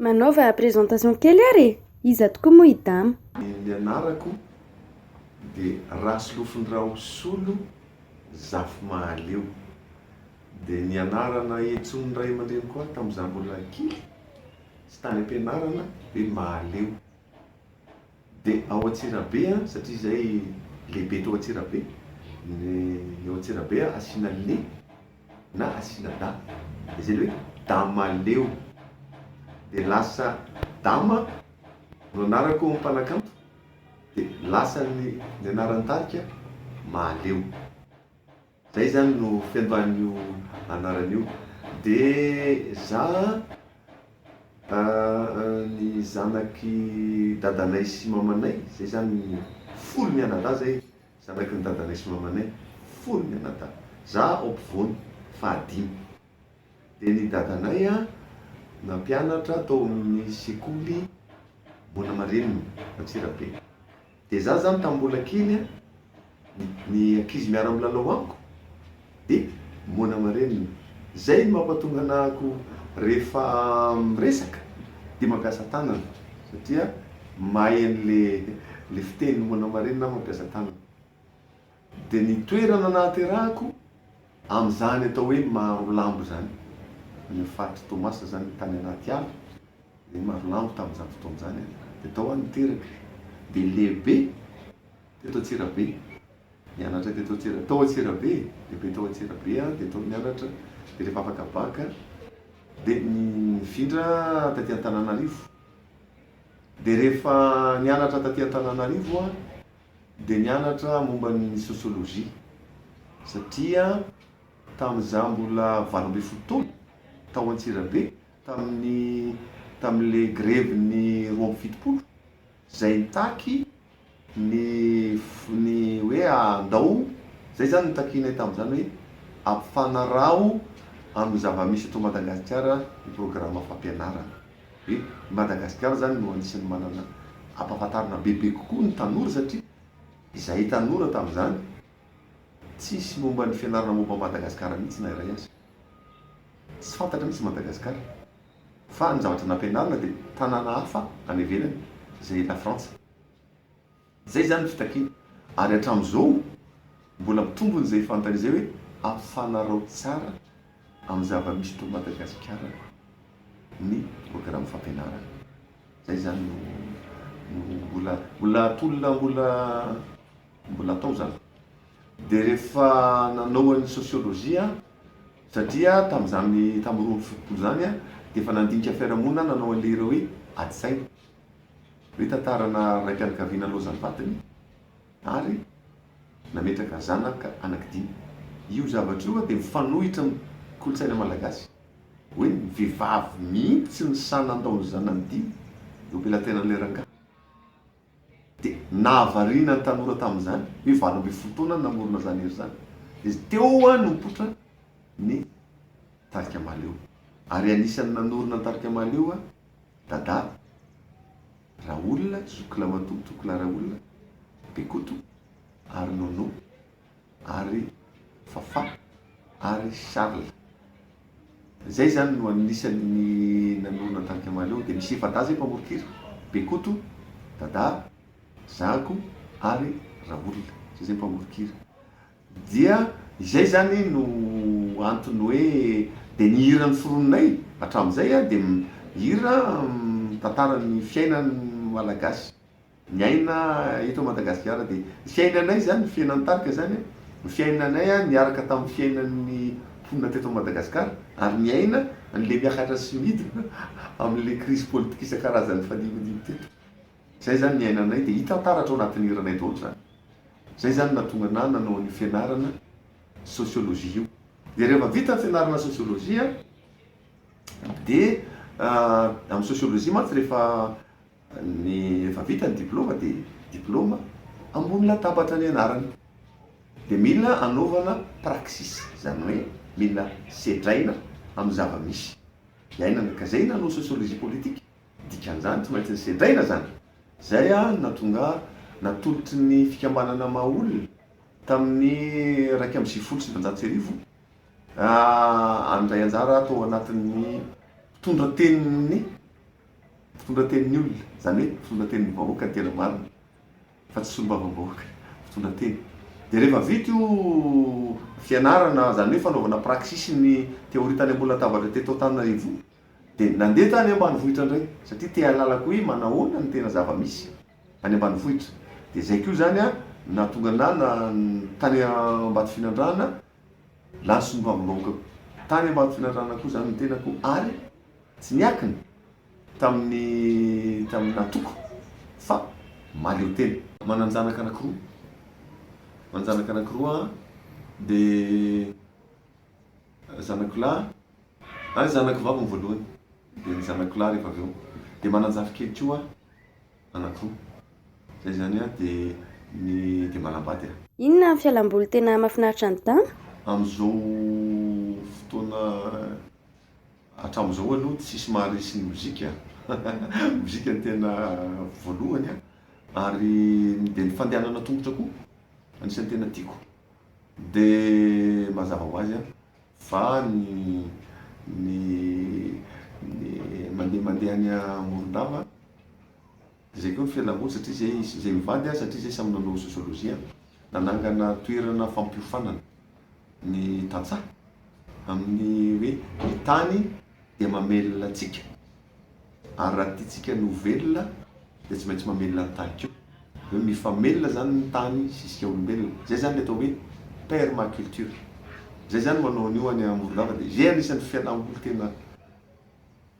Manaova présentation kely ary e! Iza tokoa moa i Dama? Ny anarako dia Rasolofondraosolo Zafimahaleo. Dia ny anarana iantsoan'ny ray aman-dreniko ahy tamin'izaho mbola kely sy tany am-pianarana hoe Mahaleo. Dia ao Antsirabe an, satria izay lehibe tao Antsirabe, ny ao Antsirabe asiana le na asiana da. Dia izay ilay hoe Damaleo. Dia lasa Dama no anarako ao amin'ny mpanakanto, dia lasa ny ny anaran'ny tarika Mahaleo. Zay zany no fiandohan'io anarana io. De za ny zanak'i dadanay sy mamanay, zay zany folo mianadahy zay, zanaky ny dadanay sy mamanay, folo mianadahy. Za ao ampovoany, fahadimy. De ny dadanay nampianatra tao amin'ny sekoly Bonamarenina, Antsirabe. Dia za zany tamin'ny mbola kely an, ny ankizy miara milalao amiko dia moana marenina. Zay no mampatonga anahako rehefa miresaka dia mampiasa tanana satria mahay an'le le fiteny moana marenina aho mampiasa tanana. Dia ny toerana nahaterahako amin'izany atao hoe Marolambo zany, any amin'ny faritr'i Toamasina zany, tany anaty ala. Dia Marolambo tamin'izany fotoana izany an, dia tao aho niteraka, dia lehibe teto Antsirabe, nianatra teto Antsirabe, tao Antsirabe e, lehibe tao Antsirabe aho, dia tao nianatra, dia rehefa afaka bac dia nifindra taty Antananarivo, dia rehefa nianatra taty Antananarivo aho dia nianatra momba ny sociologie, satria tamin'izaho mbola 18 taona tao Antsirabe, tamin'ny tamin'ilay grevin'ny 72 izay nitaky ny ny hoe andao, izay izany no takianay tamin'izany hoe ampifanaraho amin'ny zava-misy eto Madagasikara ny programa fampianarana. Hoe i Madagasikara izany no anisan'ny manana ampahafantarina bebe kokoa ny tanora satria izahay tanora tamin'izany tsisy momba ny fianarana momba an'i Madagasikara mihitsy na iray aza. Tsy fantatra mihitsy Madagascar fa ny zavatra nampianarina dia tanàna hafa any ivelany izay la Frantsa. Izay izany ny fitakiana ary hatramin'izao mbola mitombina izay fanontaniana izay hoe ampifanarao tsara amin'ny zava-misy eto Madagasikara ny programme fampianarana. Izay izany no no mbola mbola tolona mbola mbola atao izany. Dia rehefa nanao an'ny sociologie aho Satria tamin'izany tamin'ny 72 izany aho dia efa nandinika fiarahamonina aho nanao an'ilay hira hoe Ady saina. Hoe tantarana raim-pianakaviana nilaozan'ny vadiny ary nametraka zanaka anankidimy. Io zavatra io dia mifanohitra amin'ny kolontsaina malagasy. Hoe ny vehivavy mihitsy no sahy nandao ny zanany dimy eo am-pelatenan'ilay rangahy. Dia nahavariana ny tanora tamin'izany, hoe 18 taona no namorona izany hira izany. Dia teo no nipoitra ny tarika Mahaleo. Ary anisan'ny nanorina ny tarika Mahaleo Dada, Raoul, zoky lamatoa, Tokolahy Raoul, Bekoto, ary Nono, ary Fafa, ary Charles. Zay zany no anisan'ny nanorina ny tarika Mahaleo. Dia misy efa-dahy zay mpamoron-kira, Bekoto, Dada, Zako ary Raoul. Zay zay mpamoron-kira. Dia izay zany no antony hoe dia ny hira noforoninay hatramin'izay dia hira mitantara ny fiainan'ny Malagasy. Miaina eto Madagasikara dia ny fiainanay izany, ny fiainan'ny tarika izany, ny fiainanay niaraka tamin'ny fiainan'ny mponina teto Madagasikara ary niaina an'ilay miakatra sy midina amin'ilay crise politique isan-karazany nifandimbindimby teto. Izay izany niainanay dia hita taratra ao anatin'ny hiranay daholo izany. Izay izany no nahatonga anah nanao an'io fianarana sociologie io. Dia rehefa vita ny fianarana sociologie dia amin'ny sociologie mantsy rehefa Ny efa vita ny diploma dia diploma ambony latabatra ny anarany. Dia mila anaovana praxis, izany hoe mila sedraina amin'ny zava-misy iainana. Ka izay nanao sociologie politique, dikan'izany tsy maintsy nisedraina izany. Izay no nahatonga ahy natolotry ny fikambanana maha olona tamin'ny 1991 handray anjara tao anatin'ny mpitondra tenin'ny. Mpitondra tenin'ny olona, izany hoe mpitondra tenin'ny vahoaka ny tena marina fa tsy solombavambahoaka, mpitondra teny. Dia rehefa vita io fianarana, izany hoe fanaovana praxis ny théorie tany ambony latabatra teto Antananarivo io, dia nandeha tany ambanivohitra indray satria te hahalala koa hoe manahoana ny tena zava-misy any ambanivohitra. Dia izay koa izany nahatonga anah na tany Ambatofinandrahana, lany solombavambahoaka tany Ambatofinandrahana koa izany ny tenako ary tsy niankina tamin'ny tamin'ny antoko fa mahaleo tena. Manan-janaka anakiroa, manan-janaka anakiroa aho dia zanako lahy ary zanako vavy ny voalohany dia ny zanako lahy rehefa avy eo dia manan-jafikely koa aho anakiroa zay zany aho dia ny dia manambady aho. Inona ny fialamboly tena mahafinaritra an'i Dama? Amin'izao fotoana Hatramin'izao aloha tsisy maharesy ny mozika, mozika no tena voalohany an, ary dia ny fandehanana tongotra koa anisan'ny tena tiako, dia mazava ho azy an fa ny ny ny mandeha mandeha any Morondava dia zay koa ny fialamboly satria zay zay mivady an satria zay samy nanao sosiolojia nanangana toerana fampiofanana ny tantsaha amin'ny hoe ny tany dia mamelona antsika ary raha tiantsika ny ho velona dia tsy maintsy mamelona ny tany koa. Hoe mifamelona izany ny tany sy isika olombelona. Izay izany ilay atao hoe permaculture. Izay izany manao an'io any Morondava dia izay anisan'ny fialamboly tena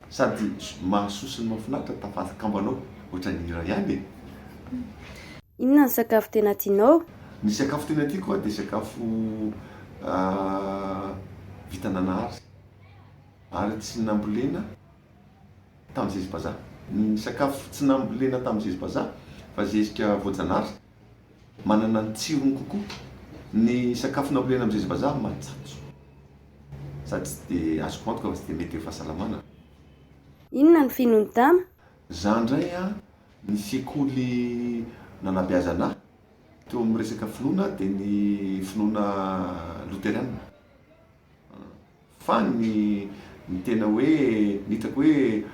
Sady mahasoa sy ny mahafinaritra tafakambana ao, ohatran'ny hira ihany e! Inona ny sakafo tena tianao? Ny sakafo tena tiako dia sakafo vita nanahary ary tsy nambolena tamin'ny zezi-bazaha. Ny sakafo tsy nambolena tamin'ny zezi-bazaha fa zezika voajanahary, manana ny tsirony kokoa. Ny sakafo nambolena amin'ny zezi-bazaha matsatso. Sady tsy dia azoko antoka fa tsy dia mety eo fahasalamana. Inona no finoan'i Dama? Za ndray an, ny sekoly nanabeazana ahy teo amin'ny resaka finoana dia ny finoana loteriana. Fa ny ny tena hoe ny hitako hoe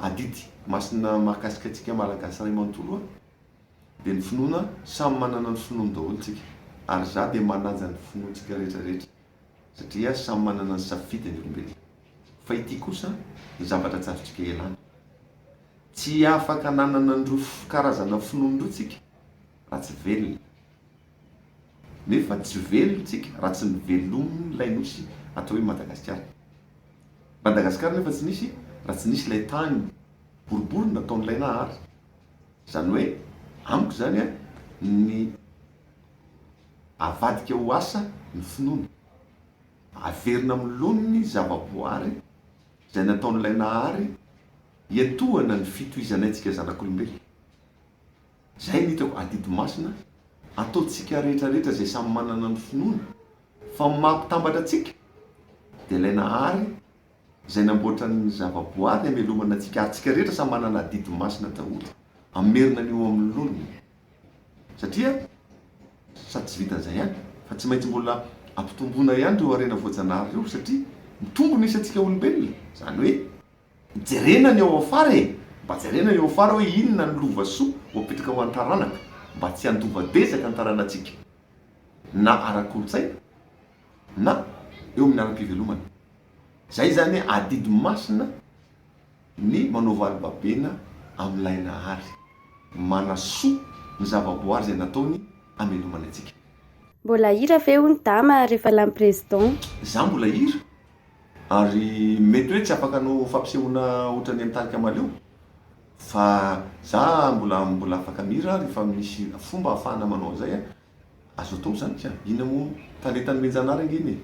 adidy masina mahakasika antsika Malagasy iray manontolo an, dia ny finoana, samy manana ny finoany daholo tsika ary za dia manaja ny finoantsika rehetra rehetra satria samy manana ny safidy ny olombelona fa ity kosa ny zavatra tsy azontsika ialana tsy afaka nanana an'ireo karazana finoana ireo tsika raha tsy velona nefa tsy velona tsika raha tsy nivelomin'ilay ilay nosy atao hoe Madagasikara Madagasikara nefa tsy nisy raha tsy nisy ilay tany boribory nataon'ilay Nahary Izany hoe amiko izany an, ny avadika ho asa ny finoana. Averina amin'ny laoniny ny zava-boary izay nataon'ilay Nahary hiantohana ny fitohizan'aintsika zanak'olombelona. Izay no hitako adidy masina ataontsika rehetra rehetra izay samy manana ny finoana fa ny maha mpitambatra antsika dia ilay Nahary izay namboatra ny zava-boary hamelomana antsika ary tsika rehetra samy manana adidy masina daholo hamerina an'io amin'ny laoniny satria sady tsy vitan'izay ihany fa tsy maintsy mbola ampitomboina ihany ireo harena voajanahary ireo satria mitombo ny isantsika olombelona izany hoe jerena ny ao afara e! Mba jerena ny ao afara hoe inona ny lova soa ho apetraka ho an'ny taranaka mba tsy handova dezaka ny taranantsika na ara-kolontsaina na eo amin'ny ara-pivelomana. Zay zany adidy masina ny manao valibabena amin'ilay Nahary, manasoa ny zavaboary izay nataony hamelomana antsika. Mbola hira ve hono Dama rehefa lany président? Za mbola hira ary mety hoe tsy afaka hanao fampisehoana ohatran'ny an'i Tarika Mahaleo fa za mbola mbola afaka mihira rehefa misy fomba ahafahana manao an'izay a, azo atao izany ka, inona moa talenta nomen-janahary ange iny e.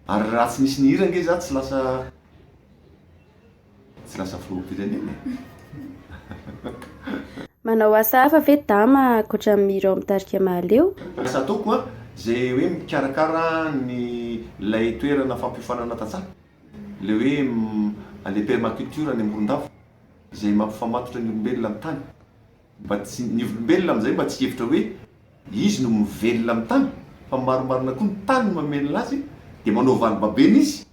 Ary raha tsy nisy nihira ange za tsy lasa tsy lasa filoham-pirenena e. Manao asa hafa ve Dama ankoatra ny mihira ao amin'ny tarika Mahaleo? Asa ataoko an, izay hoe mikarakara ny ilay toerana fampiofanana tantsaha, ilay hoe le permaculture any Morondava, izay mampifamatotra ny olombelona amin'ny tany. Mba tsy, ny olombelona amin'izay mba tsy hihevitra hoe izy no mivelona amin'ny tany, fa marimarina koa ny tany no mamelona azy, dia manao valibabena izy,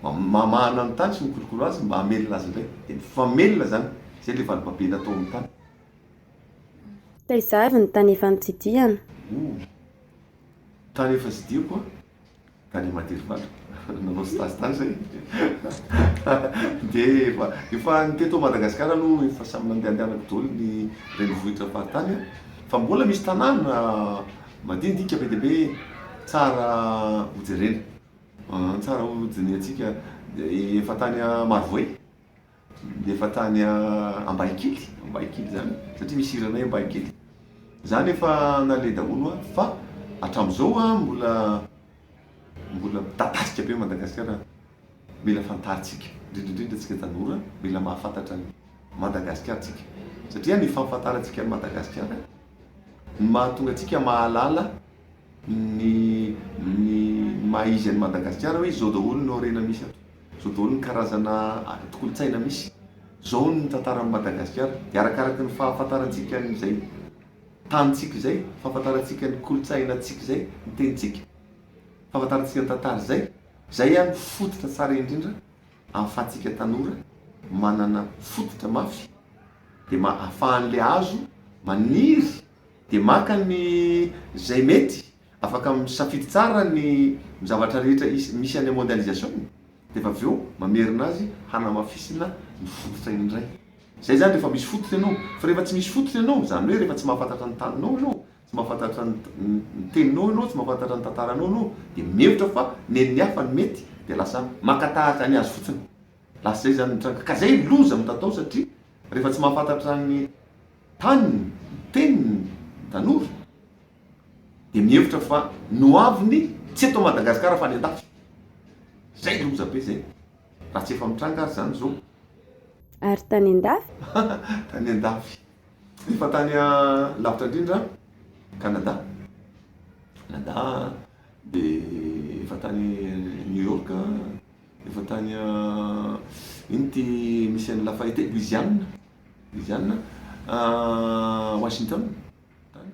mamahana ny tany sy mikolokolo azy mba hamelona azy indray. Dia mifamelona izany. Zay le valibabena tao amin'ny tany. Taiza avy ny tany efa notsidihana? Oh! Tany efa tsidihako an! Tany Madirovalo. Nanao stage tany zay. Dia efa efa ny teto Madagasikara aloha efa samy nandehandehanako daholo ny renivohitra fahatany an! Fa mbola misy tanàna madinidinika be dia be tsara hojerena. Tsara hodinihantsika. Efa tany Marovoay. Efa tany Ambahikily, Ambahikily zany, satria misy hiranay Ambahikily. Zany efa naleha daholo an, fa hatramin'izao an mbola mbola midadasika be Madagasikara, mila fantarintsika, indrindra indrindra antsika tanora, mila mahafantatra an'i Madagasikara tsika, satria ny fahafantarantsika an'i Madagasikara no mahatonga antsika mahalala ny ny maha izy an'i Madagasikara hoe izao daholo no harena misy ato. Zao daholo ny karazana kolontsaina misy. Zao ny tantaran'i Madagasikara. Dia arakaraky ny fahafantarantsika an'izay tanintsika izay, fahafantarantsika ny kolontsainantsika izay, ny tenintsika, fahafantarantsika ny tantara izay, izay no fototra tsara indrindra ahafahantsika tanora manana fototra mafy dia ahafahan'ilay hazo maniry dia maka ny izay mety Afaka misafidy tsara ny zavatra rehetra misy any mondialisation dia efa avy eo mamerina azy hanamafisina ny fototra indray. Zay zany rehefa misy fototra ianao, fa rehefa tsy misy fototra ianao, zany hoe rehefa tsy mahafantatra ny taninao ianao, tsy mahafantatra ny teninao ianao, tsy mahafantatra ny tantaranao ianao dia mihevitra fa nen'ny hafa no mety dia lasa maka tahaka ny azy fotsiny. Lasa zay zany ny tranga. Ka zay loza mitatao satria rehefa tsy mahafantatra ny taniny, ny teniny ny tanora, dia mihevitra fa ny ho aviny tsy eto Madagasikara fa any an-dafy. Zay loza be zay. Raha tsy efa mitranga ary zany zao. Ary tany an-dafy? Tany an-dafy. Efa tany lavitra indrindra, Canada. Canada, dia efa tany New York, efa tany ino ty misy an'i Lafayette, Louisiane, Louisiane, Washington. Tany.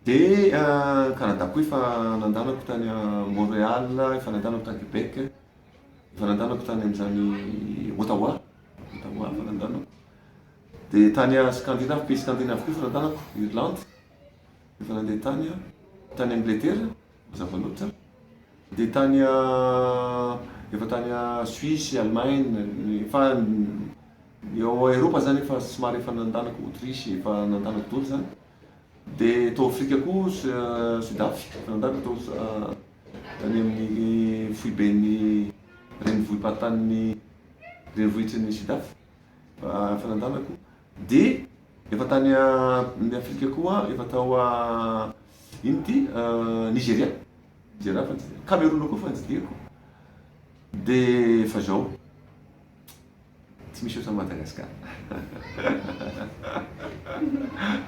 Dia Canada koa efa nandanako tany Montréal, efa nandanako tany Québec, efa nandanako tany amin'izany Ottawa, Ottawa efa nandanako. Dia tany Scandinave, pays scandinave koa efa nandanako, Irlande, efa nandeha tany aho, tany Angleterre, mazava loatra. Dia tany efa tany Suisse, Allemagne, efa Ny ao Eropa zany efa somary efa nandanako Autriche efa nandanako daholo zany. Dia tao Afrika koa Sud Afrika efa nandanako tao tany amin'ny foiben'ny renivohi-paritanin'ny renivohitry ny Sud Af efa nandanako. Dia efa tany amin'ny Afrika koa efa tao ino ity Nigeria, Nigeria efa nitsidihako, Cameroun koa efa nitsidihako. Dia efa zao. Tsy misy ohatran'i Madagascar.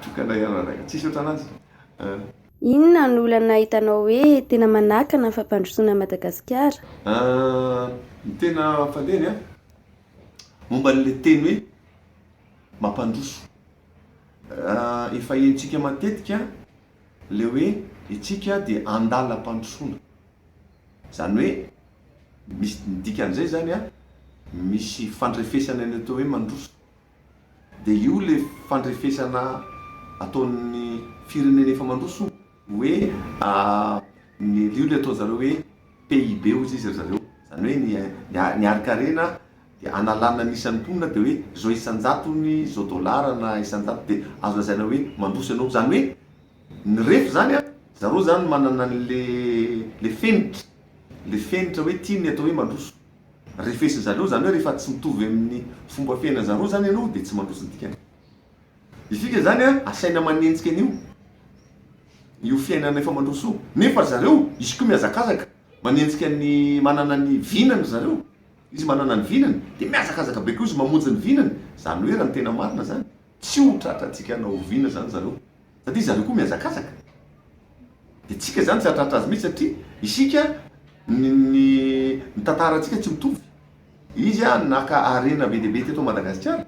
Tokana ihany Madagascar. Tsisy ohatran'azy. Inona no olana hitanao hoe tena manakana ny fampandrosoana an'i Madagasikara? Ny tena fandehany an, momba an'ilay teny hoe mampandroso. Efa henontsika matetika ilay hoe isika dia andalam-pandrosoana. Izany hoe misy, ny dikan'izay izany an, misy fandrefesana ny atao hoe mandroso. Dia io ilay fandrefesana ataon'ny firenena efa mandroso hoe ny io ilay ataon-jareo hoe PIB hozy izy ry zareo. Izany hoe ny ny harin-karena dia analana ny isan'ny mponina dia hoe izao isan-jatony, izao dolara na isan-jato dia azo lazaina hoe mandroso ianao. Izany hoe Ny ref zany an, zareo zany manana an'le le fenitra, le fenitra hoe ty ny atao hoe mandroso. Refesin zareo zany hoe rehefa tsy mitovy amin'ny fomba fiainan zareo zany ianao de tsy mandroso ny dikany. Isika zany an asaina manenjika an'io, io fiainana efa mandroso io, nefa ry zareo izy koa mihazakazaka manenjika ny manana ny vinany zareo, izy manana ny vinany de mihazakazaka be koa izy mamonjy ny vinany, zany hoe raha ny tena marina zany tsy ho tratrantsika na oviana zany zareo. Satria zareo koa mihazakazaka. Dia tsika izany tsy hahatratra azy mihitsy satria isika ny ny tantarantsika tsy mitovy. Izy an naka harena be dia be teto Madagasikara.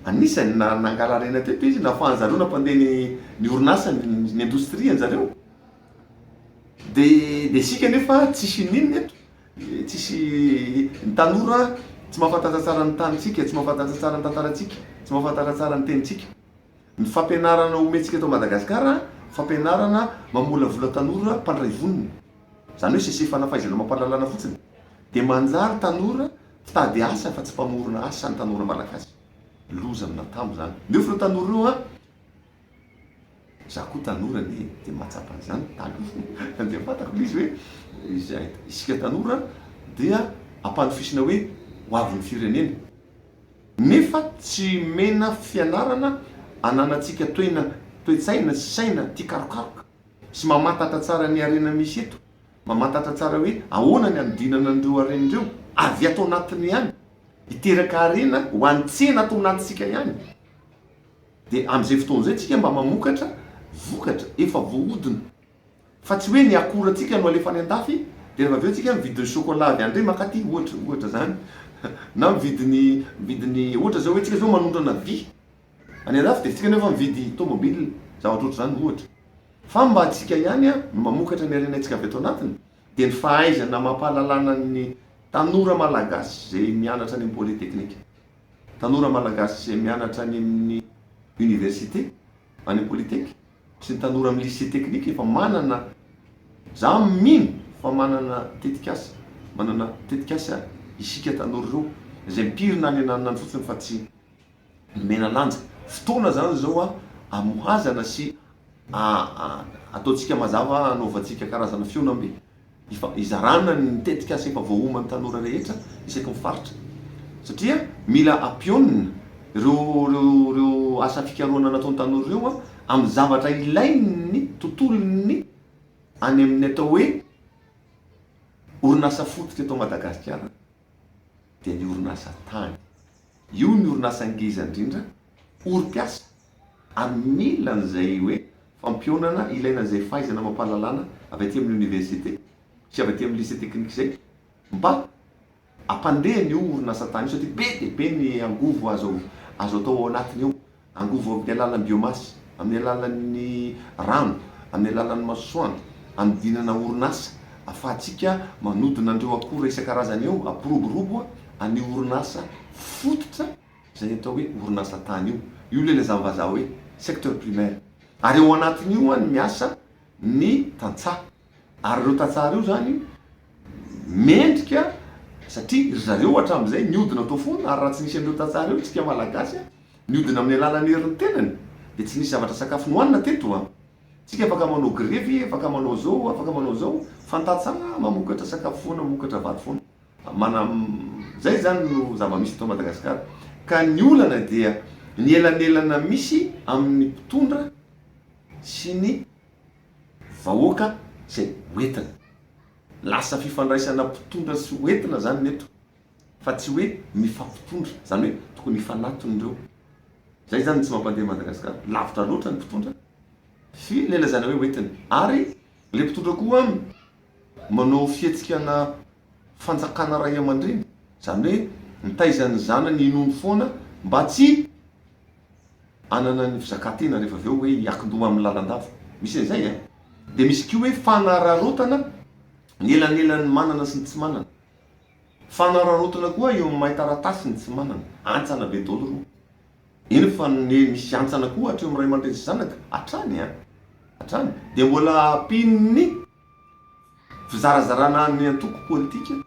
Anisany na nangala harena teto izy nahafahan-jareo nampandeha ny ny orinasany, ny indostria-njareo. Dia dia isika nefa tsisy n'inona eto. Tsisy ny tanora. Tsy mahafantatra tsara ny tanintsika, tsy mahafantatra tsara ny tantarantsika, tsy mahafantatra tsara ny tenintsika. Ny fampianarana omentsika eto Madagasikara, fampianarana mamolavola tanora mpandray vonona. Izany hoe sesefana fahaizana amam-pahalalana fotsiny. Dia manjary tanora mpitady asa fa tsy mpamorona asa ny tanora malagasy. Loza amin'atambo izany. Nefa ireo tanora ireo an, Za koa tanora anie dia mahatsapa an'izany taloha dia fantako ilay izy hoe izay isika tanora dia ampanofisina hoe ho avin'ny firenena nefa tsy omena fianarana ananantsika toena toe-tsaina sy saina tia karokaroka sy mamantatra tsara ny harena misy eto mamantatra tsara hoe ahoana ny hanodinana an'ireo harena ireo avy ato anatiny ihany hiteraka harena ho an'ny tsena ato anatintsika ihany. Dia amin'izay fotoana izay tsika mba mamokatra vokatra efa voahodina fa tsy hoe ny akorantsika no alefa any andafy dia rehefa avy eo tsika mividy ny chocolat avy any indray mankaty ohatra ohatra zany na mividy ny mividy ny ohatra zao hoe tsika zao manondrana vy any andafy dia tsika nefa mividy tomobile zavatra ohatr'izany ohatra fa mba tsika ihany no mamokatra ny harenantsika avy ato anatiny dia ny fahaizana amam-pahalalana ny tanora malagasy izay mianatra any amin'ny polytechnique Tanora malagasy izay mianatra any amin'ny université, any amin'ny polytech, sy ny tanora amin'ny lycée technique efa manana, za mino fa manana tetikasa, manana tetikasa isika tanora ireo, izay mipirina any ananona any fotsiny fa tsy nomena lanja. Fotoana zany izao amohazana sy ataontsika mazava anaovantsika karazana fihaonambe. Hizarana ny tetikasa efa voaoman'ny tanora rehetra isaky ny faritra satria mila ampionona ireo ireo ireo asa fikarohana nataon'ny tanora ireo amin'ny zavatra ilain'ny tontolon'ny any amin'ny atao hoe orinasa fototra eto Madagasikara dia ny orinasa tany. Io ny orinasa ngeza indrindra, ory mpiasa ary mila an'izay hoe fampionana, ilaina an'izay fahaizana amam-pahalalana avy aty amin'ny oniversite sy avy aty amin'ny lycée technique izay mba hampandeha an'io orinasa tany io satria be dia be ny angovo azo azo atao ao anatiny ao, angovo amin'ny alalan'ny biomasse, amin'ny alalan'ny rano, amin'ny alalan'ny masoandro, hanodinana orinasa ahafahantsika manodina an'ireo akora isan-karazany eo, hampiroborobo an'io orinasa fototra izay atao hoe orinasa tany io. Io ilay lazain'ny vazaha hoe secteur primaire. Ary ao anatin'io ny miasa ny tantsaha. Ary ireo tantsaha ireo izany mendrika satria ry zareo hatramin'izay niodina tao foana ary raha tsy nisy an'ireo tantsaha ireo isika Malagasy niodina amin'ny alalan'ny herin'ny tenany dia tsy nisy zavatra sakafo nohanina teto an! Tsika afaka manao grevy, afaka manao zao, afaka manao zao fa ny tantsaha mamokatra sakafo foana, mamokatra vary foana. Mana, zay zany no zava-misy eto Madagasikara. Ka ny olana dia ny elanelana misy amin'ny mpitondra sy ny vahoaka izay hoentina. Lasa fifandraisana mpitondra sy hoentina zany ny eto fa tsy hoe mifampitondra, zany hoe tokony hifanatona ireo. Zay zany no tsy mampandeha Madagasikara, lavitra loatra ny mpitondra sy ilay lazaina hoe hoentina. Ary ilay mpitondra koa manao fihetsika ana fanjakana ray aman-dreny, zany hoe mitaiza ny zanany hinono foana mba tsy hanana ny fizakantena rehefa avy eo hoe hiankin-doha aminy lalandava. Misy an'izay an! Dia misy koa hoe fanararaotana ny elanelan'ny manana sy ny tsy manana. Fanararaotana koa eo amin'ny mahay taratasy ny tsy manana. Hantsana be daholo ireo. Eny fa ny misy hantsana koa hatreo amin'ny ray aman-dreny sy zanaka hatrany an! Hatrany. Dia mbola ampian'ny fizarazarana ny antoko politika.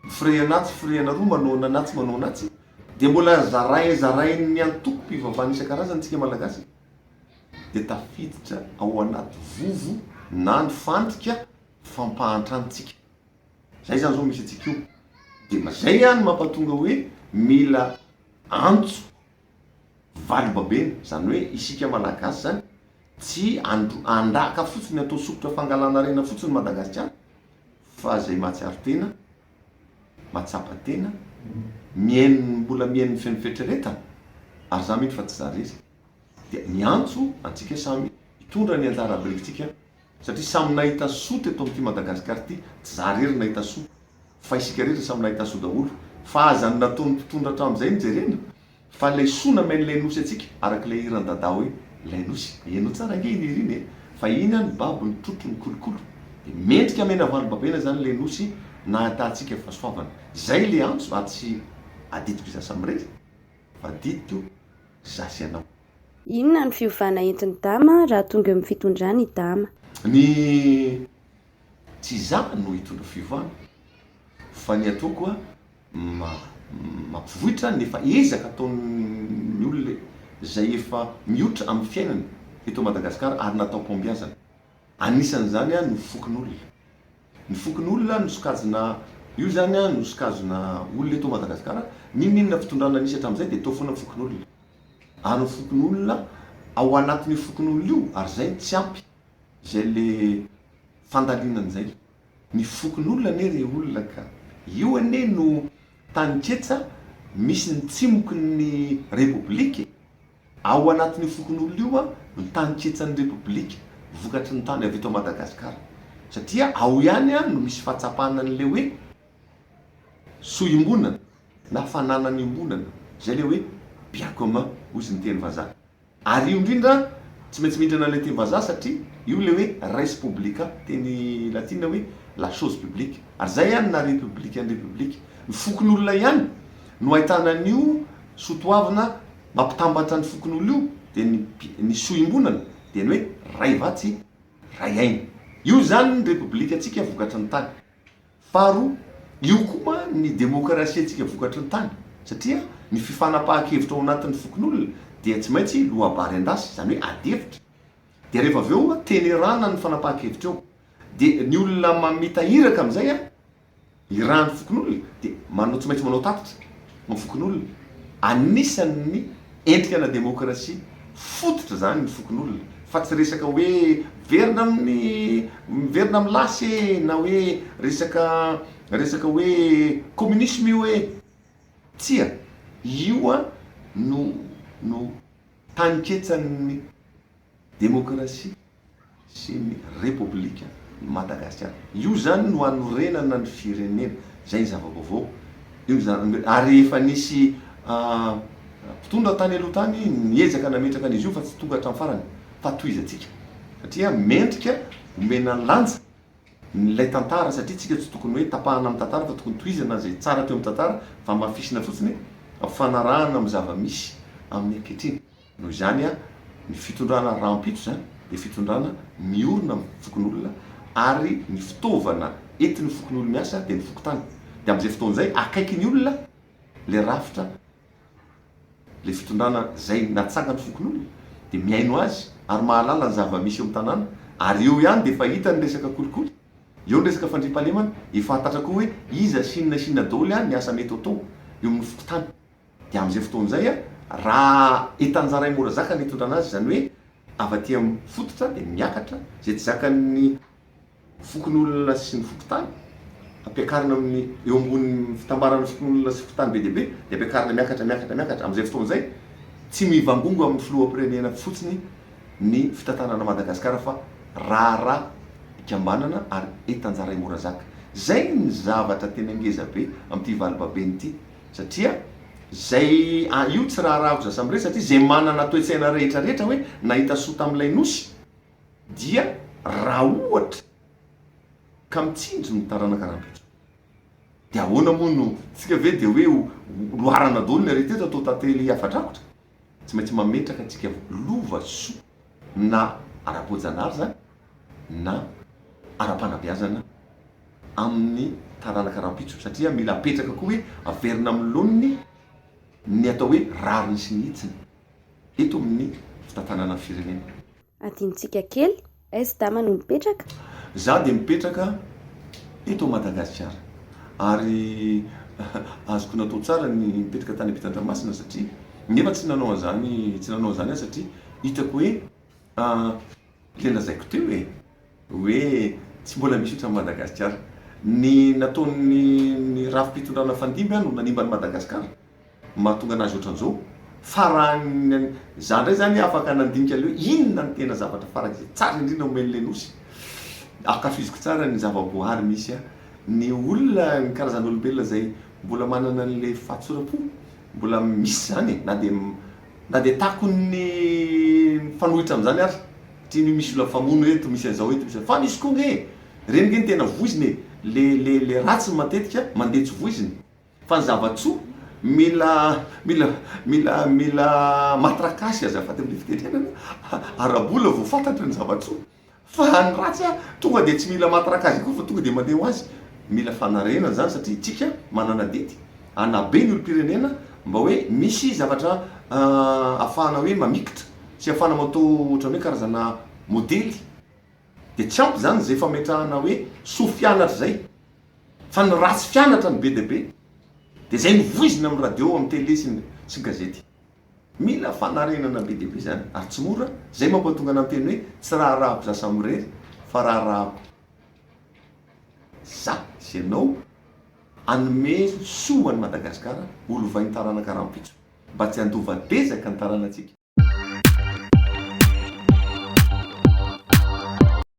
Firehana atsy firehana aroa, manohana an'atsy manohana atsy, dia mbola zaray zarain'ny antokom-pivavahana isan-karazany tsika Malagasy, dia tafiditra ao anaty vovo na ny fandrika fampahantrantsika. Zay zany zao misy antsika io. Dia zay ihany mampatonga hoe mila antso valibabena, zany hoe isika Malagasy zany tsy andro andaka fotsiny atao sokitra fangalana harena fotsiny Madagasikara, fa zay mahatsiaro tena, mahatsapa tena, mihaino mbola mihaino ny feon'ny fieritreretana, ary za mino fa tsy za rery, dia miantso antsika samy hitondra ny anjara birikintsika satria samy nahita soa teto amin'ity Madagasikara ity, tsy za rery nahita soa fa isika rehetra samy nahita soa daholo, fa aza ny nataon'ny mpitondra hatramin'izay no jerena Fa ilay soa namen'ilay nosy antsika, araka ilay hiran'i Dada hoe Ilay nosy. Henoy tsara ange iny hira iny e! Fa iny an, ny babo, ny trotro, ny kolokolo. Dia mendrika amena valo babena izany ilay nosy nahatantsika fahasoavana. Izay ilay antso ary tsy. adidiko izaho samirery fa adidiko za sy ianao. Inona no fiovana entin'i Dama raha tonga eo amin'ny fitondrana i Dama? Ny tsy izaho no hitondra fiovana fa ny ataoko mampivoitra ny efa ezaka ataon'ny olona izay efa miotra amin'ny fiainana eto Madagasikara ary natao-pahombiazana. Anisan'izany ny fokonolona. Ny fokonolona no sokajina, io izany no sokajina olona eto Madagasikara, n'inon'inona fitondrana nisy hatramin'izay dia tao foana ny fokonolona. Ary ny fokonolona, ao anatin'io fokonolona io, ary izay no tsy ampy, izay le fandalinana izay. Ny fokonolona anie re olona ka! Io anie no taninketsa misy ny tsimoky ny Repoblika e! Ao anatin'io fokonolona io ny taninketsan'ny Repoblika vokatry ny tany avy eto Madagasikara. Satria ao ihany no misy fahatsapana an'ilay hoe soa iombonana na fananana iombonana. Izay ilay hoe bien commun hozy ny teny vazaha. Ary io indrindra tsy maintsy mindrana ilay teny vazaha satria io ilay hoe res publica, teny latina hoe la chose publique. Ary izay ihany na république ny république. Ny fokonolona ihany no ahitana an'io soatoavina mampitambatra ny fokonolona io dia ny ny soa iombonana dia ny hoe ray vatsy ray aina. Io izany ny repoblikantsika vokatry ny tany. Faharoa, io koa ny demokrasiantsika vokatry ny tany satria ny fifanapahan-kevitra ao anatin'ny fokonolona dia tsy maintsy loabary an-dasy, izany hoe ady hevitra. Dia rehefa avy eo tenerana ny fanapahan-kevitra eo. Dia ny olona mamita iraka amin'izay an, Irahan'ny fokonolona dia manao tsy maintsy manao tatitra amin'ny fokonolona. Anisan'ny endrika ana demokrasia fototra izany ny fokonolona fa tsy resaka hoe miverina amin'ny miverina amin'ny lasa e na hoe resaka resaka hoe communisme io e. Tsia, io an no no taninketsan'ny demokrasia. sy ny Repoblika Madagasikara. Io izany no hanorenana ny firenena. Izay ny zava-baovao. Io ny zava- ary efa nisy mpitondra tany aloha tany niezaka nametraka an'izy io fa tsy tonga hatramin'ny farany. Fa tohizantsika satria mendrika omena lanja ilay tantara satria tsika tsy tokony hoe tapahana amin'ny tantara fa tokony tohizana izay tsara teo amin'ny tantara fa hamafisina fotsiny ampifanarahana amin'ny zava-misy amin'ny ankehitriny. Noho izany, ny fitondrana rahampitso izany dia fitondrana miorina amin'ny fokonolona ary ny fitaovana entin'ny fokonolona miasa dia ny fokontany. Dia amin'izay fotoana izay akaiky ny olona ilay rafitra, ilay fitondrana izay natsangan'ny fokonolona dia mihaino azy ary mahalala ny zava-misy eo amin'ny tanàna ary eo ihany dia efa hita ny resaka kolikoly, eo ny resaka fandriampahalemana, efa fantatra koa hoe iza sy inona sy inona daholo ny asa mety ho atao eo amin'ny fokontany. Dia amin'izay fotoana izay, raha entan-jarahy mora zaka ny hitondrana azy, izany hoe avy aty amin'ny fototra dia miakatra, izay tsy zakan'ny fokonolona sy ny fokontany, ampiakarina amin'ny eo ambonin'ny fitambaran'ny fokonolona sy fokontany be dia be, dia ampiakarina miakatra, miakatra, miakatra. Amin'izay fotoana izay, tsy mivangongo amin'ny filoham-pirenena fotsiny ny fitantanana Madagasikara fa raharaha ikambanana ary entan-jarahy mora zaka. Izay ny zavatra tena ngeza be amin'ity valibabeny ity. Satria zay a io tsy raharahako za samirery satria zay manana toetsaina rehetra rehetra hoe nahita soa tamin'ilay nosy dia raha ohatra ka mitsinjo ny taranaka rahampitso dia ahoana moa no tsika ve dia hoe ho loharana daholo ny aretina eto atao tantely afa-drakotra? Tsy maintsy mametraka antsika lova soa na ara-boajanahary zany na ara-panabeazana amin'ny taranaka rahampitso satria mila apetraka koa hoe averina amin'ny laoniny ny atao hoe rariny sy ny hitsiny eto amin'ny fitantanana ny firenena. Adinontsika kely, aiza Dama no mipetraka? Za dia mipetraka eto Madagasikara ary azoko natao tsara ny nipetraka tany ampitan-dranomasina satria nefa tsy nanao an'izany tsy nanao an'izany aho satria hitako hoe Ilay lazaiko teo e! Hoe tsy mbola misy ohatran'i Madagasikara. Ny nataon'ny ny rafi-pitondrana fandimby no nanimba an'i Madagasikara, mahatonga anazy ohatran'izao. Fa raha ny za indray zany afaka nandinika an'ilay hoe inona no tena zavatra farak'izay tsara indrindra omen'ilay nosy. Ankafiziko tsara ny zava-boahary misy an. Ny olona, ny karazan'olombelona izay mbola manana an'ilay fahatsoram-po, mbola misy izany e, na dia Na dia takon'ny mifanohitra amin'izany ary, satria ny misy olona mifamono eto, misy an'izao eto, misy fa misy koa nge e! Ireny nge no tena voizina e! Le le le ratsy no matetika mandeha tsy voizina, fa ny zava-tsoa Mila mila mila mila matrakassy azafady amin'ilay fitenenana ara-bola vao fantatra ny zava-tsoa. Fa ny ratsy a, tonga dia tsy mila matrakassy akory fa tonga dia mandeha ho azy. Mila fanarenana izany satria tsika manana adidy hanabe ny olom-pirenena mba hoe misy zavatra ahafahana hoe mamikitra sy ahafahana manao ohatran'ny hoe karazana modely. Dia tsy ampy izany izay fametrahana hoe soa fianatra izay fa ny ratsy fianatra no be dia be. Dia izay no voizina amin'ny radio, amin'ny télé sy ny sy ny gazety. Mila fanarenana be dia be izany ary tsy mora, izay mampatonga anah miteny hoe tsy raharahako za samirery fa raharahako za sy ianao hanome soa an'i Madagasikara ho lovain'ny taranaka rahampitso mba tsy handova dezaka ny taranantsika.